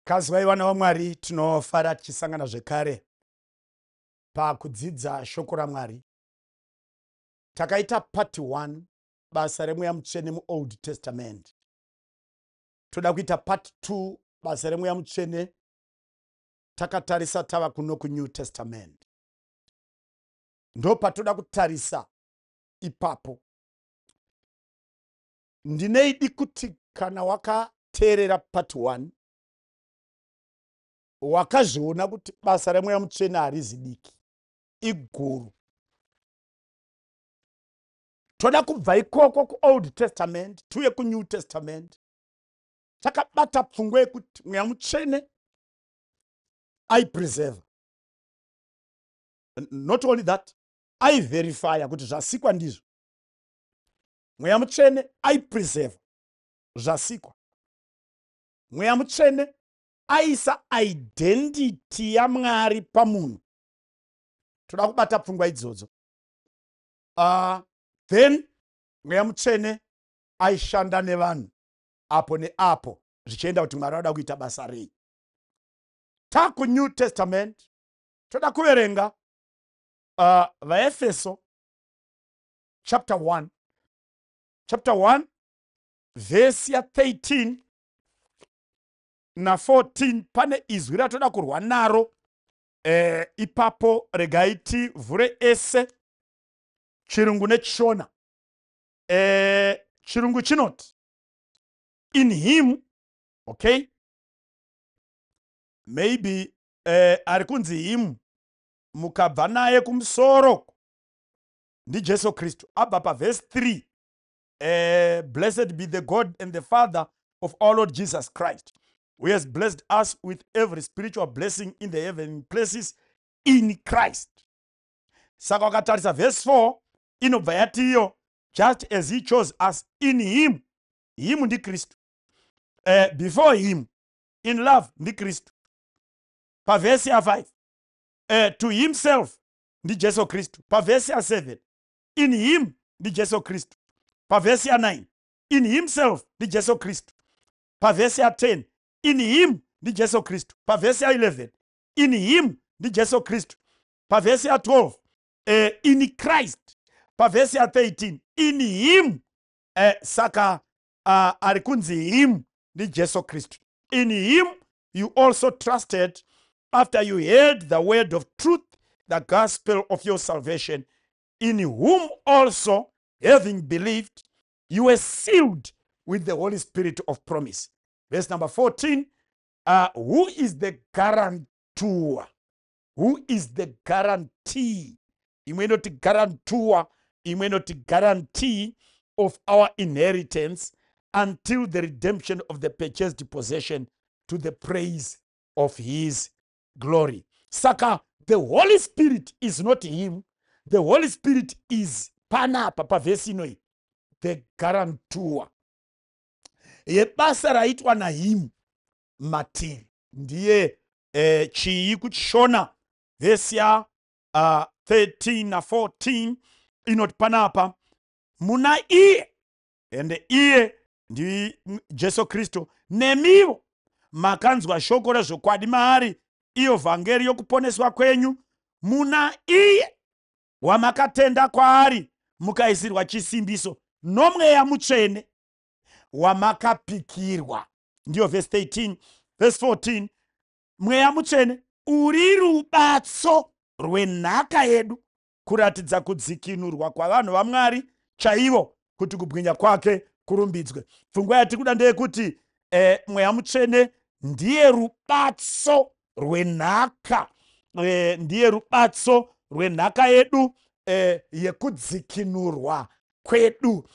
Kazwai vana vaMwari, tinofara tichisangana zvekare pakudzidza shoko raMwari. Takaita part 1, basa remweya mutsvene muOld Testament. Toda kuita part 2, basa remweya mutsvene takatarisa tava kuno kuNew Testament. Ndopatoda kutarisa ipapo. Ndineidi kuti kana wakateerera part 1 wakazviona kuti basa remweya mutsvene harizi diki, iguru. Toda kubva ikoko kuOld Testament tuye kuNew Testament takabata pfungwa yekuti mweya mutsvene aipreserve. Not only that, aiverifya kuti zvasikwa ndizvo. Mweya mutsvene aipreserve zvasikwa. Mweya mutsvene aisa identity yaMwari pamunhu. Toda kubata pfungwa idzodzo. Then mweya mutsvene aishanda nevanhu apo neapo, zvichienda kuti Mwari vada kuita basa rei. TakuNew Testament, toda kuverenga VaEfeso chapter 1, chapter 1 vhesi ya13 na14. Pane izwi ratoda kurwa naro ipapo. Regai tivhure ese Chirungu neChishona. Chirungu chinoti "In him". Okay, maybe ari kunzi "him", mukabva naye kumusoro ndiJesu Kristu. Abva pavhesi 3, "Blessed be the God and the Father of our Lord Jesus Christ, who has blessed us with every spiritual blessing in the heavenly places in Christ." Saka wakatarisa vhesi 4, inobva yatiyo, "Just as he chose us in him." Him ndiKristu. Before him in love ndiKristu. Pavhesi ya5, "to himself" ndiJesu Kristu. Pavhesi ya7, "In him" ndiJesu Kristu. Pavhesi ya9, "In himself" ndiJesu Kristu. Pavhesi ya10, "In him" ndiJesu Kristu. Pavhesi ya11, "In him" ndiJesu Kristu. Pavhesi ya12, "In Christ". Pavhesi ya13, "In him". Saka ari kunzi "him" ndiJesu Kristu. "In him you also trusted after you heard the word of truth, the gospel of your salvation, in whom also, having believed, you were sealed with the Holy Spirit of promise." Verse number 14, "Who is the guarantor", who is the guarantee, imwe inoti guarantor, imwe inoti guarantee, "of our inheritance until the redemption of the purchased possession, to the praise of his glory." Saka the Holy Spirit is not him. The Holy Spirit is panapa pavhesi inoi the guarantor yebasa raitwa nahim matiri. Ndiye chii kuChishona? Vhesi ya 13 na14 inoti panapa, "Muna iye", ende iye ndi Jesu Kristu, "nemivo makanzwa shoko rezvokwadi maari, iyo vhangeri yokuponeswa kwenyu. Muna iye wamakatenda kwaari, mukaisirwa chisimbiso noMweya Mutsvene wamakapikirwa." Ndiyo vhesi 13. Vhesi 14, "Mweya Mutsvene uri rubatso rwenhaka yedu, kuratidza kudzikinurwa kwavanhu vaMwari chaivo, kuti kubwinya kwake kurumbidzwe." Pfungwa yatiri kuda ndeyekuti Mweya Mutsvene ndiye rubatso rwenhaka, ndiye rubatso rwenhaka yedu, yekudzikinurwa kwedu.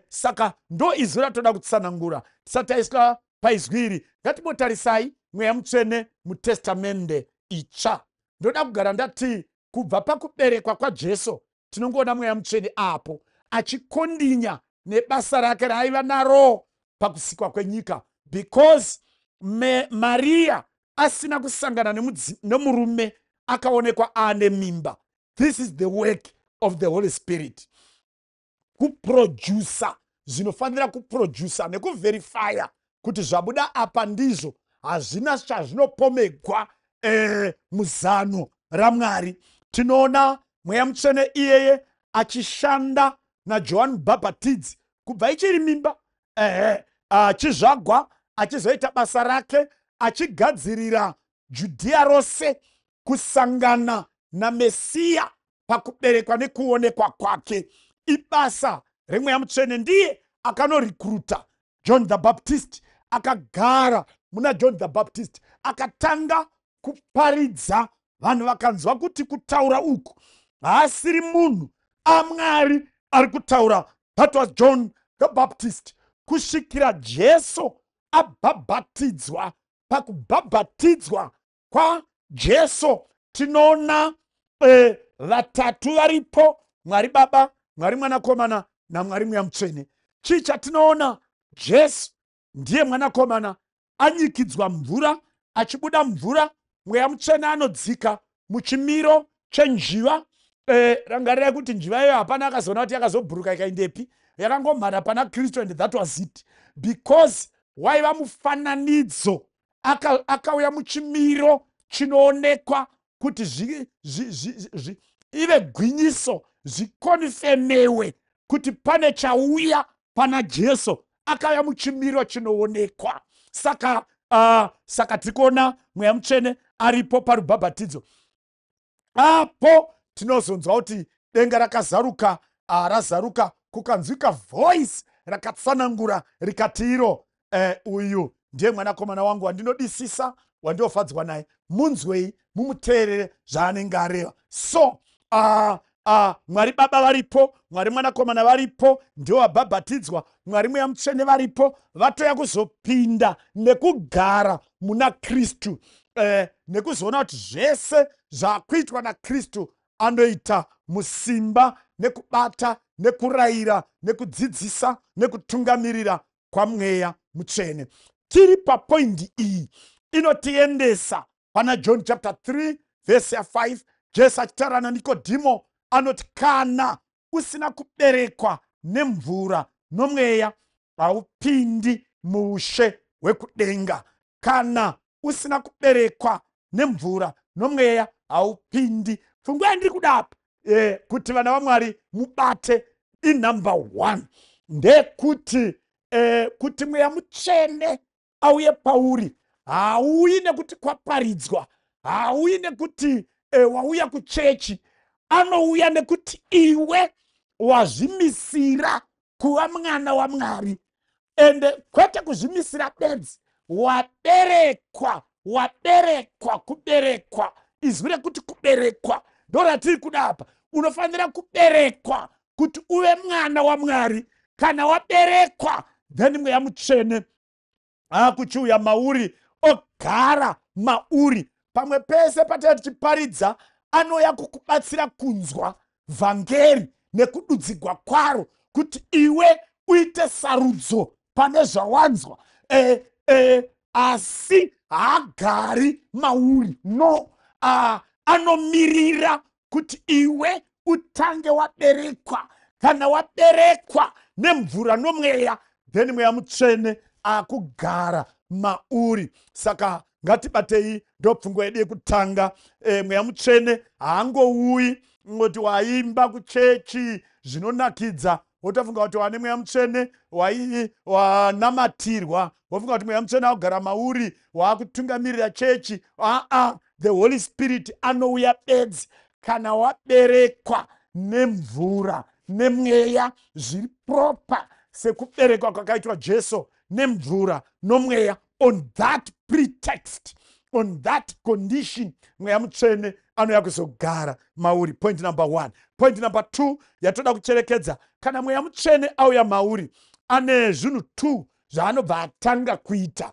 Saka ndo izwi ratoda kutsanangura. Tisati taiswa paizwi iri, ngatimbotarisai Mweya Mutsvene muTestamende Itsva. Ndoda kugara ndati kubva pakuberekwa kwaJesu tinongoona Mweya Mutsvene apo achikondinya nebasa rake raaiva naro pakusikwa kwenyika, because Mariya asina kusangana nemurume akaonekwa aane mimba. This is the work of the Holy Spirit, kuprodusa zvinofanira kuprodusa nekuverifya kuti zvabuda apa ndizvo. Hazvina chazvinopomegwa muzano raMwari. Tinoona Mweya Mutsvene iyeye achishanda naJohani Mubhabhatidzi kubva ichiri mimba, ehe, achizvagwa, achizoita basa rake, achigadzirira Judhiya rose kusangana naMesiya pakuberekwa nekuonekwa kwake. Ibasa reMweya Mutsvene. Ndiye akanorikruta John the Baptist, akagara muna John the Baptist, akatanga kuparidza. Vanhu vakanzwa kuti kutaura uku haasiri munhu, aMwari ari kutaura. That was John the Baptist, kusvikira Jesu abhabhatidzwa. Pakubhabhatidzwa kwaJesu tinoona vatatu varipo: Mwari Baba, Mwari Mwanakomana naMwari Mweya Mutsvene. Chii chatinoona? Jesu ndiye Mwanakomana anyikidzwa mvura. Achibuda mvura, Mweya Mutsvene anodzika muchimiro chenjiva. Rangarirai kuti njiva iyoyo hapana akazoona kuti yakazobhuruka ikaendepi. Yakangomhara pana Kristu and that was it, because waiva mufananidzo. Akauya muchimiro chinoonekwa kuti ive gwinyiso, zvikonfemewe kuti pane chauya pana Jesu. Akauya muchimiro chinoonekwa. Saka tiri kuona Mweya Mutsvene aripo parubhabhatidzo. Apo tinozonzwa kuti denga rakazaruka, razaruka, kukanzwika voice rakatsanangura rikati iro, "Uyu ndiye mwanakomana wangu wandinodisisa, wandinofadzwa naye, munzwei mumuteerere zvaanenge areva." So Mwari Baba varipo, Mwari Mwanakomana varipo, ndivo vabhabhatidzwa. Mwari Mweya Mutsvene varipo, vatoya kuzopinda nekugara muna Kristu, nekuzoona kuti zvese zvakuitwa naKristu anoita musimba nekubata nekurayira nekudzidzisa nekutungamirira kwaMweya Mutsvene. Tiri papoindi iyi inotiendesa pana John chapter 3 vhesi ya5. Jesu achitaura naNikodhimo anoti, "Kana usina kuberekwa nemvura nomweya, haupindi muushe hwekudenga." Kana usina kuberekwa nemvura nomweya, haupindi. Pfungwa yandiri kuda apa kuti vana vaMwari mubate inumber one ndekuti kuti Mweya Mutsvene auye pauri, hauyi nekuti kwaparidzwa, hauyi nekuti wauya kuchechi. Anouya nekuti iwe wazvimisira kuva mwana waMwari, ende kwete kuzvimisira bedzi, waberekwa. Waberekwa, kuberekwa, izwi rekuti kuberekwa ndo ratiri kuda apa. Unofanira kuberekwa kuti uve mwana waMwari. Kana waberekwa, then Mweya Mutsvene akuchiuya mauri, ogara mauri. Pamwe pese patinenge tichiparidza, anouya kukubatsira kunzwa vhangeri nekududzigwa kwaro, kuti iwe uite sarudzo pane zvawanzwa. Asi haagari mauri, no. Anomirira kuti iwe utange waberekwa. Kana waberekwa nemvura nomweya, then Mweya Mutsvene akugara mauri. Saka ngatibatei, ndopfungwa yedu yekutanga. Mweya Mutsvene haangouyi ngoti waimba kuchechi zvinonakidza, wotofunga kuti wane Mweya Mutsvene, wanamatirwa, wofunga kuti Mweya Mutsvene akugara mauri, waakutungamirira chechi. Aa, the Holy Spirit anouya bedzi kana waberekwa nemvura nemweya zviri proper, sekuberekwa kwakaitwa Jesu nemvura nomweya. On that pretext, on that condition, Mweya Mutsvene anouya kuzogara mauri. Point number one. Point number two yatoda kucherekedza: kana Mweya Mutsvene auya mauri, ane zvinhu two zvaanobva atanga kuita.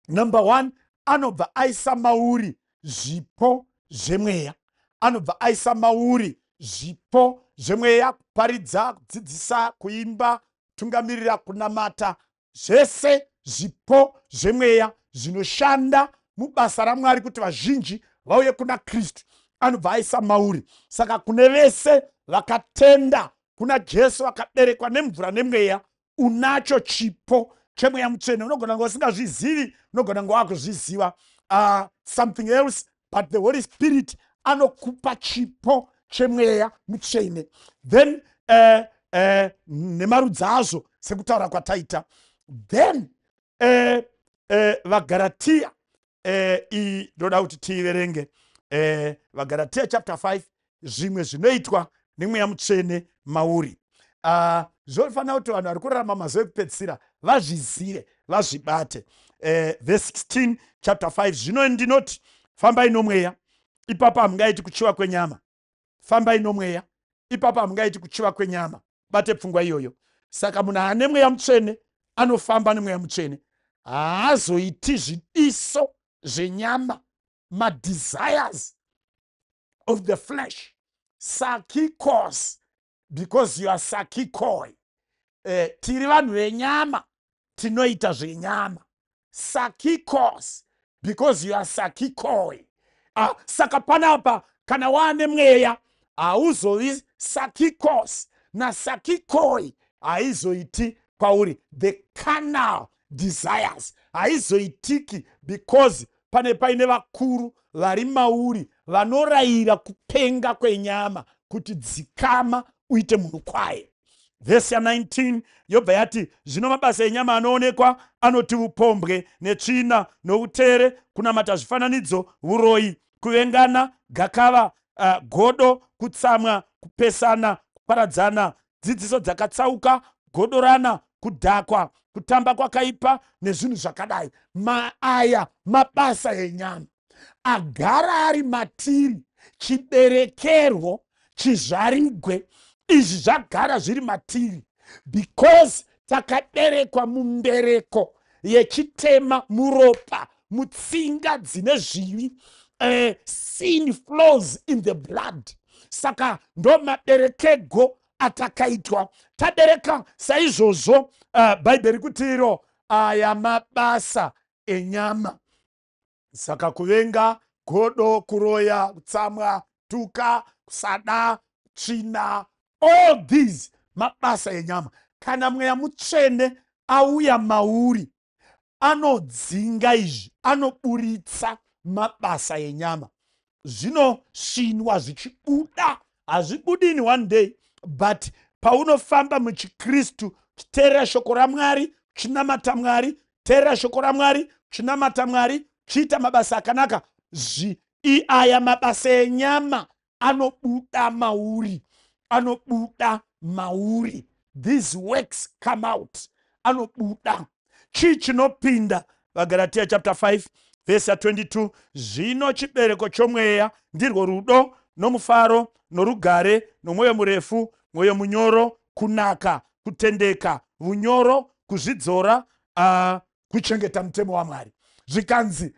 Number one, anobva aisa mauri zvipo zvemweya. Anobva aisa mauri zvipo zvemweya: kuparidza, kudzidzisa, kuimba, kutungamirira kunamata, zvese zvipo zvemweya zvinoshanda mubasa raMwari kuti vazhinji vauye kuna Kristu. Anobva aisa mauri. Saka kune vese vakatenda kuna Jesu, vakaberekwa nemvura nemweya, unacho chipo. chemweya mutsvene. Unogona kunge usingazvizivi, unogona kunge wakuzviziva something else, but the Holy Spirit anokupa chipo chemweya mutsvene. Then nemarudzi azvo sekutaura kwataita. Then VaGaratiya, iyi ndoda kuti tiiverenge, VaGaratiya chapter 5, zvimwe zvinoitwa nemweya mutsvene mauri. Zvofanira kuti vanhu vari kurarama mazuva ekupedzisira vazvizive, vazvibate. Verse 16, chapter 5: "Zvino ndinoti, fambai nomweya, ipapo hamungaiti kuchiva kwenyama." Fambai nomweya, ipapo hamungaiti kuchiva kwenyama. Bate pfungwa iyoyo. Saka munhu ane mweya mutsvene, anofamba nemweya mutsvene, haazoiti zvidiso zvenyama, madesires of the flesh, sarkikos, because you are sarkikoi. Tiri vanhu venyama, tinoita zvenyama, sarkikos, because you are sarkikoi. Saka panapa kana waane mweya hauzovi sarkikos, nasarkikoi haizoiti kwauri. The carnal desires haizoitiki because pane paine vakuru vari mauri vanorayira kupenga kwenyama kuti dzikama uite munhu kwaye. Vhesi ya19 yobva yati, "Zvino mabasa enyama anoonekwa, anoti upombwe, netsvina, noutere, kunamata zvifananidzo, uroyi, kuvengana, gakava, godo, kutsamwa, kupesana, kuparadzana, dzidziso dzakatsauka, godorana, kudhakwa, kutamba kwakaipa nezvinhu zvakadai." Maaya mabasa enyama agara ari matiri, chiberekerwo, chizvarigwe. Izvi zvagara zviri matiri because takaberekwa mumbereko yechitema, muropa, mutsinga dzine zvivi. Sin flows in the blood. Saka ndo maberekego atakaitwa, tabereka saizvozvo. Bhaibheri kuti iro aya mabasa enyama. Saka kuvenga, godo, kuroya, kutsamwa, tuka, kusada, tsvina, all these mabasa enyama. Kana mweya mutsvene auya mauri, anodzinga izvi, anoburitsa mabasa enyama. Zvinosvinwa zvichibuda. Hazvibudi in one day, but paunofamba muchikristu, chiteerera shoko raMwari, chinamata Mwari, teerera shoko raMwari, chinamata Mwari, chiita mabasa akanaka, aya mabasa enyama anobuda mauri, anobuda mauri. These works come out, anobuda. Chii chinopinda? VaGaratiya chapter 5, vhesi ya22: "Zvino chibereko chomweya ndirwo rudo, nomufaro, norugare, nomwoyo murefu, mwoyo munyoro, kunaka, kutendeka, unyoro, kuzvidzora, kuchengeta mutemo waMwari." Zvikanzi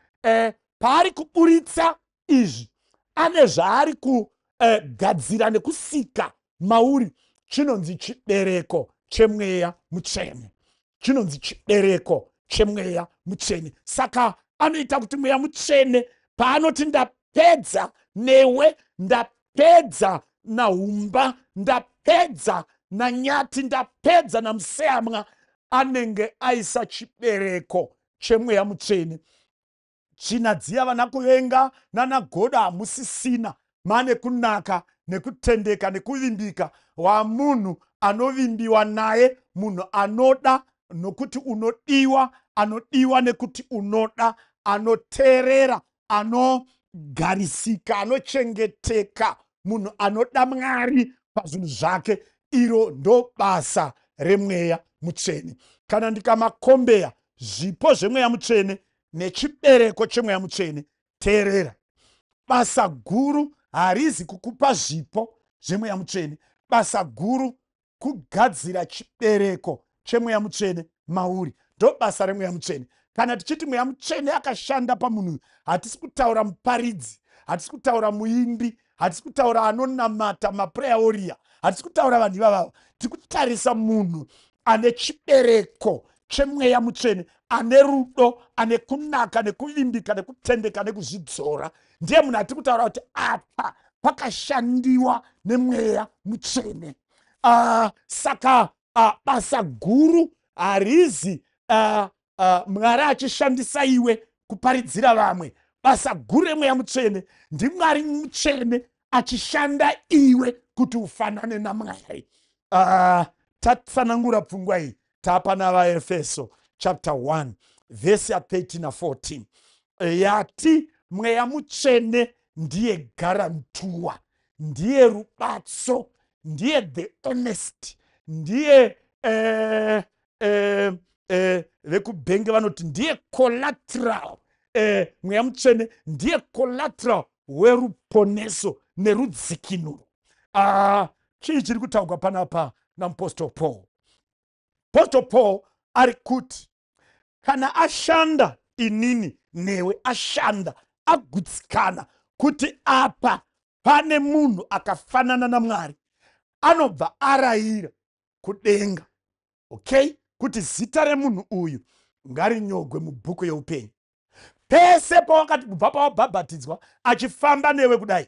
paari kuburitsa izvi, ane zvaari kugadzira nekusika mauri chinonzi chibereko chemweya mutsvene, chinonzi chibereko chemweya mutsvene. Saka anoita kuti mweya mutsvene paanoti, "Ndapedza newe, ndapedza nahumba, ndapedza nanyati, ndapedza namuseyamwa," anenge aisa chibereko chemweya mutsvene. Tsvina dziya, vana kuvenga nanagoda, hamusisina. Mane kunaka nekutendeka nekuvimbika, wamunhu anovimbiwa naye, munhu anoda nokuti unodiwa, anodiwa nekuti unoda, anoteerera, anogarisika, anochengeteka, munhu anoda Mwari pazvinhu zvake. Iro ndo basa remweya mutsvene. Kana ndikamakombeya zvipo zvemweya mutsvene nechibereko chemweya mutsvene, teerera, basa guru harizi kukupa zvipo zvemweya mutsvene. Basa guru kugadzira chibereko chemweya mutsvene mauri. Ndo basa remweya mutsvene. Kana tichiti mweya mutsvene akashanda pamunhu, hatisi kutaura muparidzi, hatisi kutaura muimbi, hatisi kutaura anonamata, maprayer warrior, hatisi kutaura vanhu ivavava. Tiri kutarisa munhu ane chibereko chemweya mutsvene, ane rudo, ane kunaka, nekuvimbika, nekutendeka, nekuzvidzora. Ndiye munhu atiri kutaura kuti apa pakashandiwa nemweya mutsvene. Saka basa guru harizi Mwari achishandisa iwe kuparidzira vamwe. Basa guru remweya mutsvene ndimwari mutsvene achishanda iwe kuti ufanane namwari. Tatsanangura pfungwa iyi tapana vaEfeso chapter 1 vhesi ya13 na14, yati mweya mutsvene ndiye guarantor, ndiye rubatso, ndiye the earnest, ndiye vekubhenge vanoti ndiye collateral. Mweya mutsvene ndiye collateral weruponeso nerudzikinuro. Chii chiri kutaurwa panapa namupostle Paul? Apostle Paul ari kuti kana ashanda inini newe, ashanda agutsikana kuti apa pane munhu akafanana namwari, anobva arayira kudenga, okay, kuti zita remunhu uyu ngarinyogwe mubhuku yeupenyu. Pese pawakati kubva pawabhabhatidzwa achifamba newe kudai,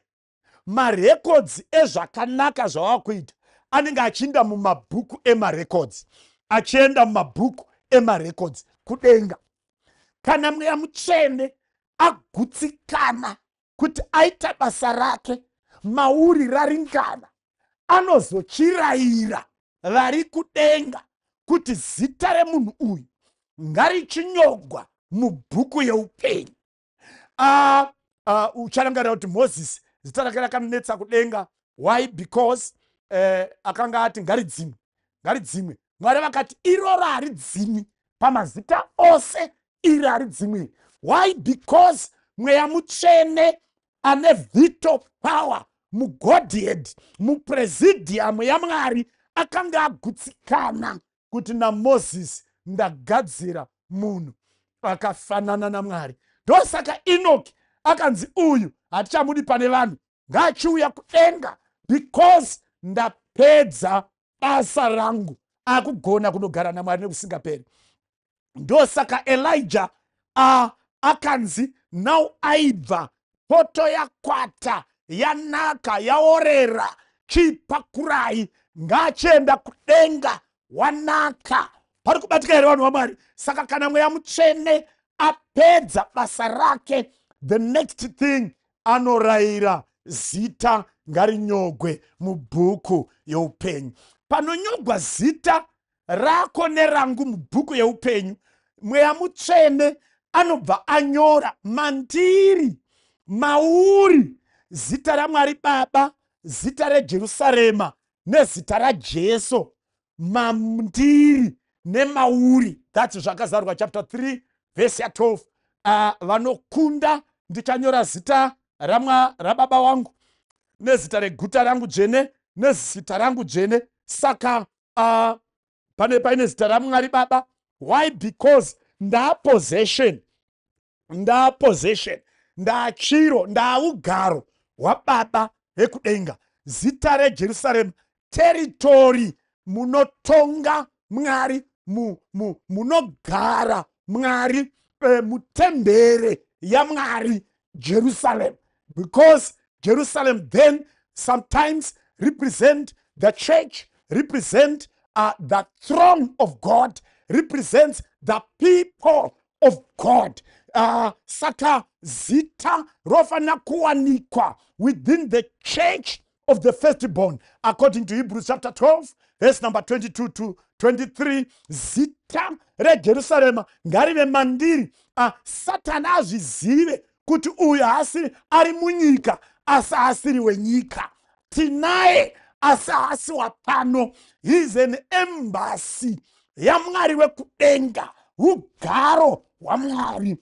marekodzi ezvakanaka zvawakuita anenge achiinda mumabhuku emarekodzi, achienda mumabhuku emarekodzi kudenga. Kana mweya mutsvene agutsikana kuti aita basa rake mauri raringana, anozochirayira vari kudenga kuti zita remunhu uyu ngarichinyogwa mubhuku yeupenyu. Ucharangarira kuti Mozisi zita rake rakanetsa kudenga. Why? Because akanga ati ngaridzimwe, ngaridzimwe. Mwari vakati iroro haridzimwi, pamazita ose iri haridzimwi. Why? Because mweya mutsvene ane veto power muGodhead, mupresidium yamwari, akanga agutsikana kuti naMozisi ndagadzira munhu akafanana namwari. Ndosaka Enoki akanzi uyu hatichamudi pane vanhu, ngaachiuya kudenga, because ndapedza basa rangu, akugona kunogara namwari nekusingaperi. Ndosaka Elijah akanzi now aibva, poto yakwata, yanaka, yaorera, chipakurai, ngaachienda kudenga, wanaka. Pari kubatika here, vanhu vamwari? Saka kana mweya mutsvene apedza basa rake, the next thing anorayira zita ngarinyogwe mubhuku yeupenyu. Panonyogwa zita rako nerangu mubhuku yeupenyu, mweya mutsvene anobva anyora mandiri, mauri, zita ramwari Baba, zita reJerusarema nezita raJesu mandiri nemauri. That's Zvakazarurwa chapter 3 vhesi ya12. Vanokunda ndichanyora zita rababa wangu nezita reguta rangu dzvene nezita rangu dzvene. Saka pane paine zita ramwari Baba. Why? Because ndapossession, ndapossession, ndachiro, ndaugaro hwababa vekudenga. Zita reJerusarema, territory munotonga mwari, munogara mwari, mutembere yamwari, Jerusalem. Because Jerusalem then sometimes represent the church, represent the throne of God, represents the people of God. Saka zita rofanira kuwanikwa within the church of the firstborn, according to Hebrews chapter 12 verse number 22 to 23. Zita reJerusarema ngarive mandiri, Satani azvizive kuti uyu haasi, ari munyika asi haasiri wenyika, tinaye asi haasi wapano. He is an embassy yamwari wekudenga, ugaro hwamwari.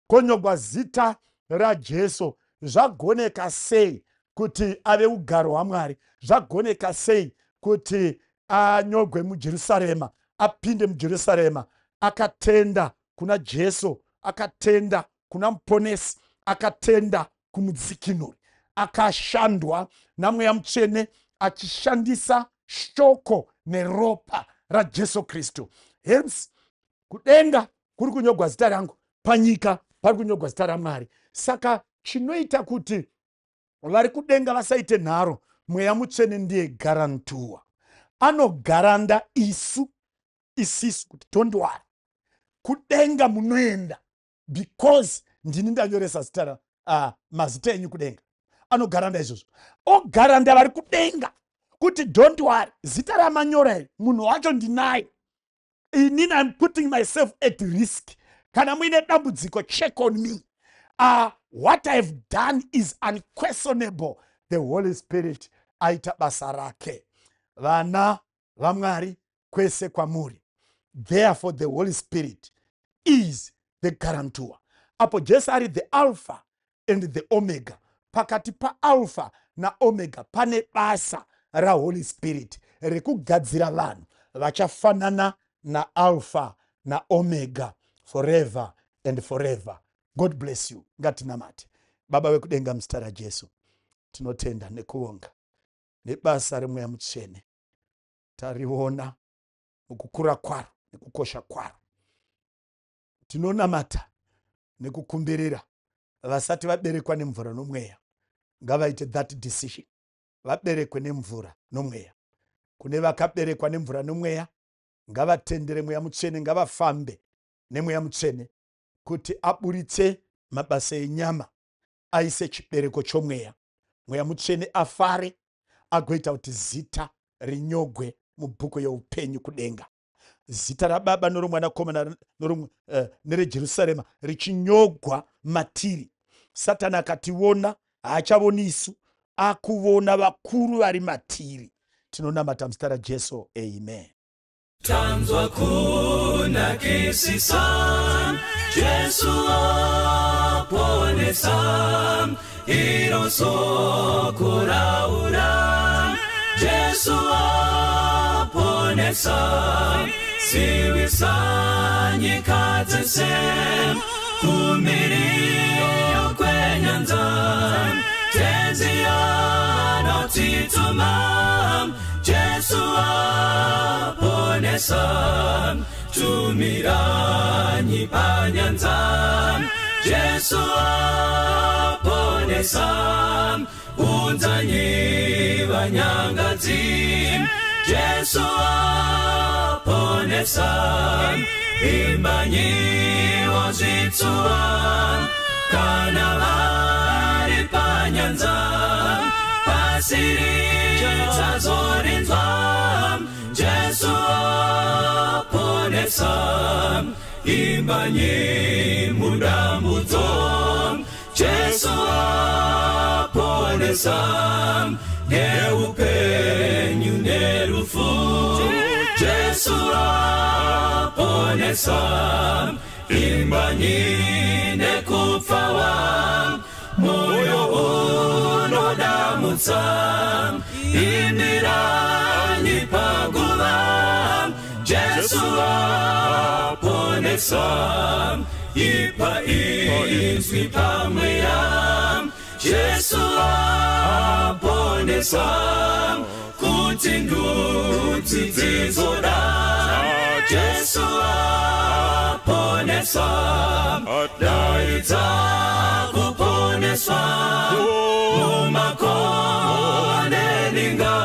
Konyogwa zita raJesu. Zvagoneka sei kuti ave ugaro hwamwari? Zvagoneka sei kuti anyogwe muJerusarema, apinde muJerusarema? Akatenda kuna Jesu, akatenda kuna muponesi, akatenda kumudzikinuri, akashandwa namweya mutsvene achishandisa shoko neropa raJesu Kristu. Hence kudenga kuri kunyogwa zita rangu, panyika pari kunyogwa zita ramwari. Saka chinoita kuti vari kudenga vasaite nharo, mweya mutsvene ndiye guarantor, anogaranda isu. Isisu kuti don't worry, kudenga munoenda because ndini ndanyoresa zita, mazita enyu kudenga. Anogaranda izvozvo, ogaranda vari kudenga kuti don't worry, zita ramanyora iri, munhu wacho ndinaye inini. I'm putting myself at risk. Kana muine dambudziko, check on me. What I've done is unquestionable. The Holy Spirit aita basa rake. Vana vaMwari kwese kwamuri, therefore the Holy Spirit is the guarantor. Apo Jesu ari the Alpha and the Omega, pakati paAlpha naOmega pane basa raHoly Spirit rekugadzira vanhu vachafanana naAlpha naOmega forever and forever. God bless you. Ngatinamate. Baba vekudenga, muzita raJesu tinotenda nekuvonga nebasa reMweya Mutsvene. Tariona mukukura kwaro nekukosha kwaro. Tinonamata nekukumbirira vasati vaberekwa nemvura nomweya, ngavaite that decision, vaberekwe nemvura nomweya. Kune vakaberekwa nemvura nomweya, ngavatendere Mweya Mutsvene, ngavafambe neMweya Mutsvene kuti aburitse mabasa enyama, aise chibereko chomweya. Mweya Mutsvene afare, agoita kuti zita rinyogwe mubhuku yeupenyu kudenga, zita raBaba noromwanakomana nereJerusarema richinyogwa matiri. Satani akationa, haachavoni isu, akuvona vakuru vari matiri. Tinonamata muzita raJesu, amen. Tanzwa kunakisisa, Jesu aponesa, iro soko raura. Jesu aponesa, siwisa nyika dzese, kumiriyo kwenyanza. Tenzi anotituma, Jesu aponesa, tumiranyi panyanza. Jesu aponesa, unzanyi vanyangadzi. Jesu aponesa, imbanyi wazvitsuwa, kana vari panyanza, pasiri chazorinzwa. Jesu aponesa, imbanyi mudambudzo. Jesu aponesa, neupenyu nerufu. Jesu aponesa, imbanyi nekupfawa, moyo unodamutsa. Imiranyi paguva, Jesu aponesa, ipa izwi pamweya. Jesu aponesa, kuti ndudzi dzizoda. Jesu aponesa, daidza kuponeswa, mumakore ninga,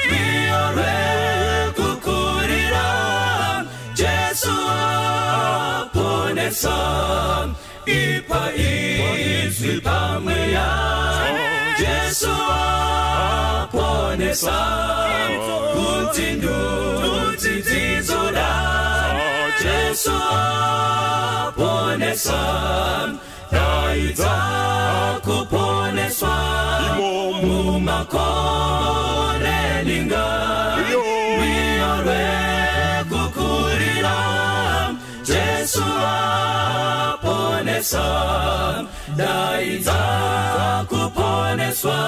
rwiyo rwekukurira. Jesu aponesa, ipa izwi pamweya. Jesu aponesa, kuti ndudzi dzizoda. Jesu aponesa, daidza kuponeswa, mumakore ninga, rwiyo rwekukurira. Jesu aponesa, daidza kuponeswa,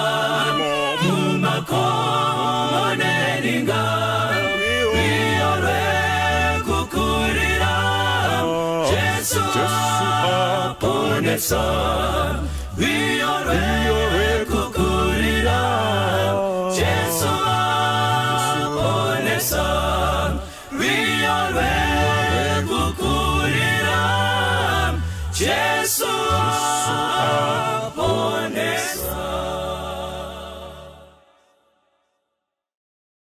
mumakore ninga, rwiyo rwekukurira. Jesu aponesa, rwiyo.